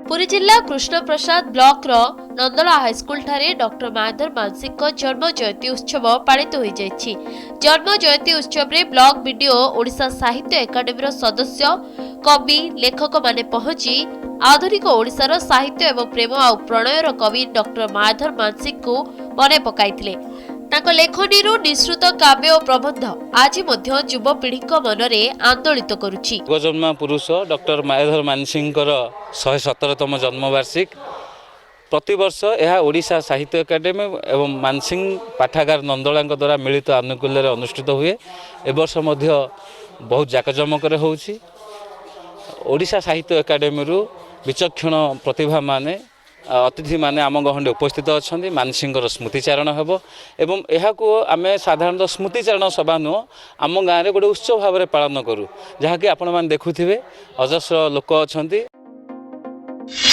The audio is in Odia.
ପୁରୀ ଜିଲ୍ଲା କୃଷ୍ଣପ୍ରସାଦ ବ୍ଲକର ନନ୍ଦଳା ହାଇସ୍କୁଲଠାରେ ଡକ୍ଟର ମାୟାଧର ମାନସିଂଙ୍କ ଜନ୍ମ ଜୟନ୍ତୀ ଉତ୍ସବ ପାଳିତ ହୋଇଯାଇଛି। ଜନ୍ମ ଜୟନ୍ତୀ ଉତ୍ସବରେ ବ୍ଲକ ବିଡିଓ, ଓଡ଼ିଶା ସାହିତ୍ୟ ଏକାଡେମୀର ସଦସ୍ୟ, କବି, ଲେଖକମାନେ ପହଞ୍ଚି ଆଧୁନିକ ଓଡ଼ିଶାର ସାହିତ୍ୟ ଏବଂ ପ୍ରେମ ଆଉ ପ୍ରଣୟର କବି ଡକ୍ଟର ମାୟାଧର ମାନସିଂଙ୍କୁ ମନେ ପକାଇଥିଲେ। ତାଙ୍କ ଲେଖନୀରୁ ନିଃସୃତ କାବ୍ୟ ଓ ପ୍ରବନ୍ଧ ଆଜି ମଧ୍ୟ ଯୁବପିଢ଼ିଙ୍କ ମନରେ ଆନ୍ଦୋଳିତ କରୁଛି। ଯୁଗଜନ୍ମା ପୁରୁଷ ଡକ୍ଟର ମାୟାଧର ମାନସିଂଙ୍କର 117ତମ ଜନ୍ମବାର୍ଷିକ। ପ୍ରତିବର୍ଷ ଏହା ଓଡ଼ିଶା ସାହିତ୍ୟ ଏକାଡେମୀ ଏବଂ ମାନସିଂ ପାଠାଗାର ନନ୍ଦଳାଙ୍କ ଦ୍ୱାରା ମିଳିତ ଆନୁକୂଲ୍ୟରେ ଅନୁଷ୍ଠିତ ହୁଏ। ଏ ବର୍ଷ ମଧ୍ୟ ବହୁତ ଜାକଜମକରେ ହେଉଛି। ଓଡ଼ିଶା ସାହିତ୍ୟ ଏକାଡେମୀରୁ ବିଚକ୍ଷଣ ପ୍ରତିଭାମାନେ, ଅତିଥିମାନେ ଆମ ଗହଣରେ ଉପସ୍ଥିତ ଅଛନ୍ତି। ମାନସିଂଙ୍କର ସ୍ମୃତିଚାରଣ ହେବ ଏବଂ ଏହାକୁ ଆମେ ସାଧାରଣତଃ ସ୍ମୃତିଚାରଣ ସଭା ନୁହଁ, ଆମ ଗାଁରେ ଗୋଟେ ଉତ୍ସବ ଭାବରେ ପାଳନ କରୁ, ଯାହାକି ଆପଣମାନେ ଦେଖୁଥିବେ, ଅଜସ୍ର ଲୋକ ଅଛନ୍ତି।